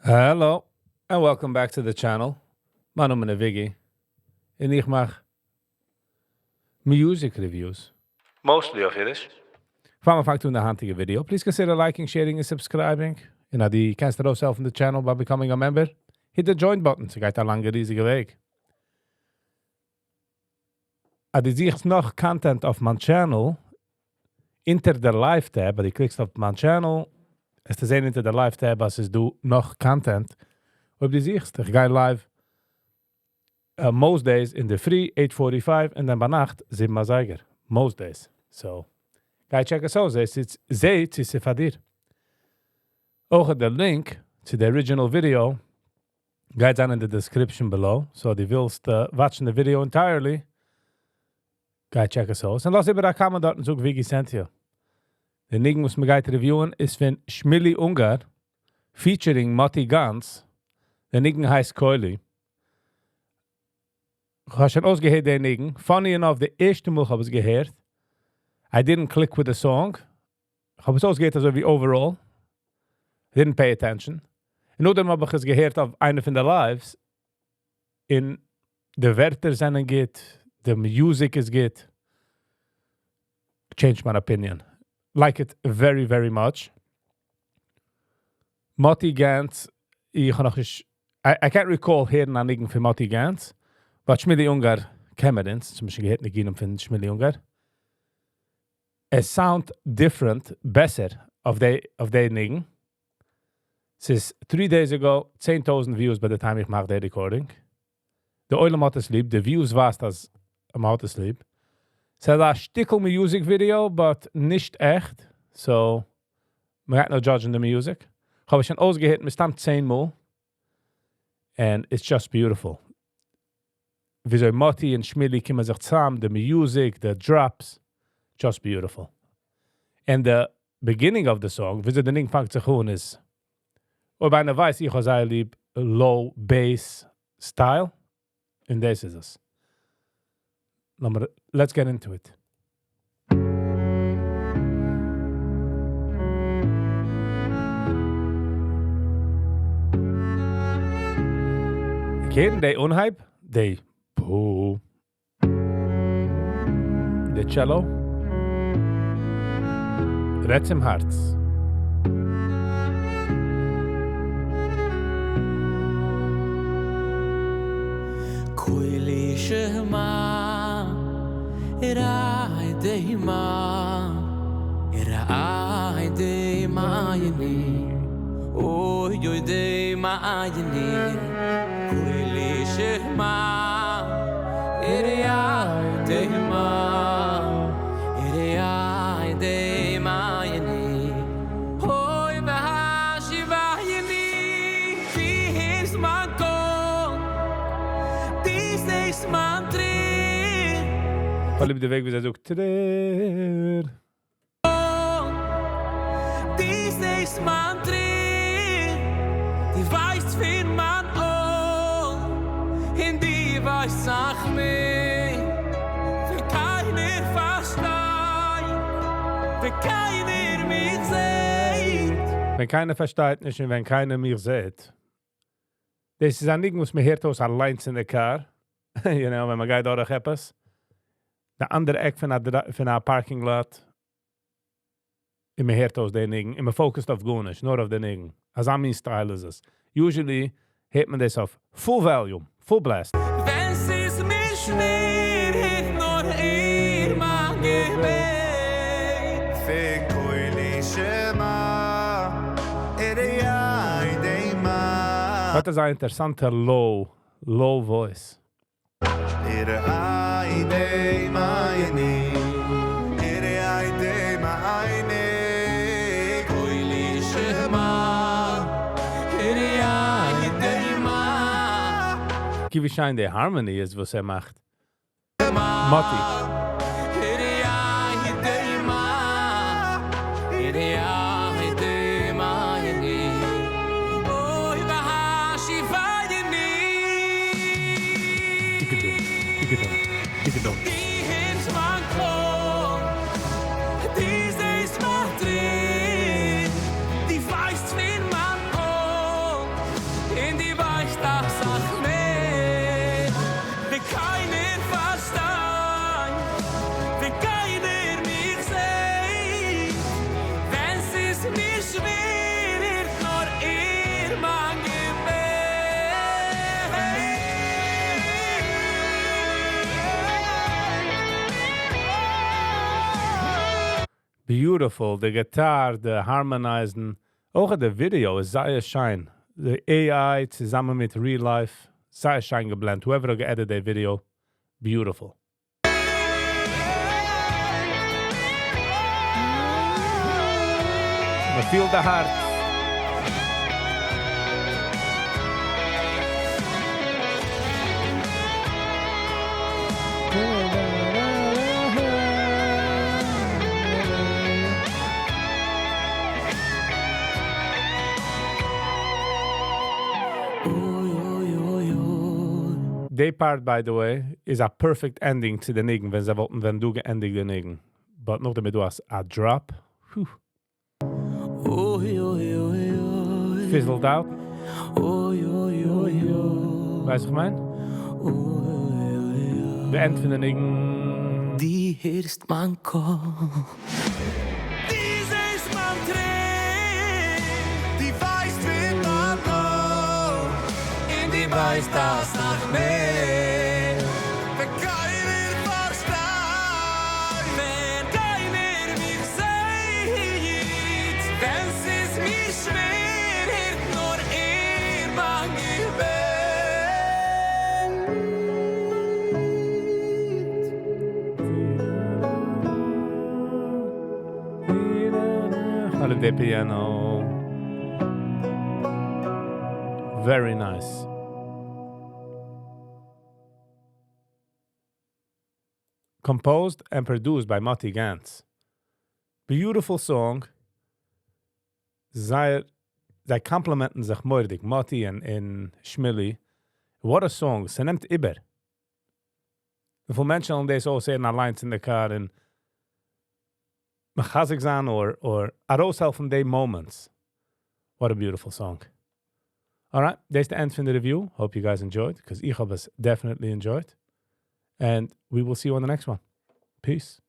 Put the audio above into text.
Hello and welcome back to the channel. מיין נאמען איז Viggy און איך מאך music reviews. Mostly אויף אידיש. פאר מ'פאנגט אן די היינטיגע video, please consider liking, sharing און subscribing. און אז דו קענסט ארויסהעלפן די channel by becoming a member, hit the join button, ס'גייט א לאנגע ריזיגע וועג. אז דו זוכסט נאך content אויף מיין channel, אונטער די live tab, אז דו קליקסט אויף מיין channel, וועסטו זען אונטער די live tab אז ס'איז דא נאך content. אויב דו זוכסט, איך גיי live most days אינדערפרי, 8:45, און דאן ביינאכט, 7 אזייגער. Most days. So, גיי check עס אויס, זע צו ס'איז פאר דיר. אויך דער link צו די original video גייט זיין אין די description below, so דו ווילסט watch ן די video entirely, גיי check עס אויס. און לאז איבער א comment דארט און זאג Viggy sent you. די ניגון וואס מ'גייט review ען איז פון שמילי אונגאר, featuring מאטי גאנץ. די ניגון הייסט קולי. איך האב שוין אויסגעהערט די ניגון. Funny enough, די ערשטע מאל איך האב עס געהערט, I didn't click with the song. איך האב עס אויסגעהערט אזוי ווי overall. Didn't pay attention. און נאכדעם האב איך עס געהערט אויף איינע פון די lives. און די ווערטער זענען גוט, די music איז גוט. Changed my opinion. Like it very very much. מאטי גאנץ, איך האב נאך נישט, I can't recall הערן א ניגון פון מאטי גאנץ, but שמילי אונגאר קען מיר אונז, צום ביישפיל געהערט ניגונים פון שמילי אונגאר. עס sound different, בעסער אויף די ניגון. ס'איז 3 days ago, 10,000 views by the time איך מאך די recording. די עולם האט עס ליב, די views ווייזט אז מ'האט עס ליב. ס'איז א שטיקל music video, but נישט עכט, so מ'גייט נאר judge ן די music. כ'האב עס שוין אויסגעהערט מסתם 10 מאל. And it's just beautiful. וויאזוי מאטי און שמילי קומען זיך צוזאם, די music, די drops, just beautiful. And the beginning of the song, וויאזוי די ניגון פאנגט זיך אן איז, אויב איינער ווייסט, איך האב זייער ליב low bass style, און דאס איז עס. לאמיר, let's get into it. איך הער די אנהייב, די פו, די cello, רעדט צום הארץ. קולי שמע רעי די מייני אוי אוי די מייני קולי שמע רעי די מייני אוי והשיבני די זמן קול די זמן טריר. כ'האב ליב די וועג ווי זי זאגט טריר. די זמן טריר, די ווייסט פון מיין אויג, און די ווייסט סאך מער. ווען קיינער פארשטייט, ווען קיינער מיך זעט. ווען קיינער פארשטייט נישט און ווען קיינער מיך זעט. דאס איז א ניגון וואס מ'הערט אויס אליינס אין די car. You know, ווען מ'גייט דורך עפעס. די אנדערע עק פון א parking lot. און מ'הערט אויס די ניגון. און מ'focus ט אויף גארנישט, נאר אויף די ניגון. אזא מין style איז עס. Usually הערט מען דאס אויף full volume, full blast. ווען ס'איז מיר שווער, הערט נאר איר מיין געבעט. וקולי שמע, אירי דימה. האט אזא אינטערעסאנטע low, low voice. אירי דימה יני, אירי דימה איני. קולי שמע, אירי דימה. ווי שיין די harmony איז, וואס ער מאכט. מאטי. אירי דימה, אירי דימה יני. אוי והשיבה יני. תיקדום, תיקדום, תיקדום. די הערסט מיין קול, די זעסט מיין טריט, די ווייסט פון מיין קול, Beautiful, די guitar, די harmonizing. אויך די video איז זייער שיין. די AI צוזאמען מיט real life, זייער שיין גע blend. Whoever האט גע edit די video, beautiful. מען פילט די הארץ. די part, by the way, איז א perfect ending צו די ניגון, ווען זיי וואלטן ווען דא געענדיגט די ניגון. But נאכדעם דו האסט א drop. Whew. Fizzled out. ווייסט וואס איך מיין? די end פון די ניגון. דו הערסט מיין קול. דו זעסט מיין טרער. דו ווייסט ווי מיין קול. און דו ווייסט א סאך מער. ווען קיינער פארשטייט. ווען קיינער מיך זעט. ווען ס'איז מיר שווער, הערט נאר ער מיין געבעט. I love the piano. Very nice. Composed and produced by Moti Gantz. Beautiful song. זייער, זיי complement ן זיך מורא'דיג, Moti און Shmili. What a song. ס'נעמט איבער. וויפיל מענטשן וועלן דאס אויסהערן אליינס אין די car און מחזק זיין or ארויסהעלפן די moments. What a beautiful song. Alright, דאס איז the end פון די review. Hope you guys enjoyed, because איך האב עס definitely enjoyed. And we will see you on the next one. Peace.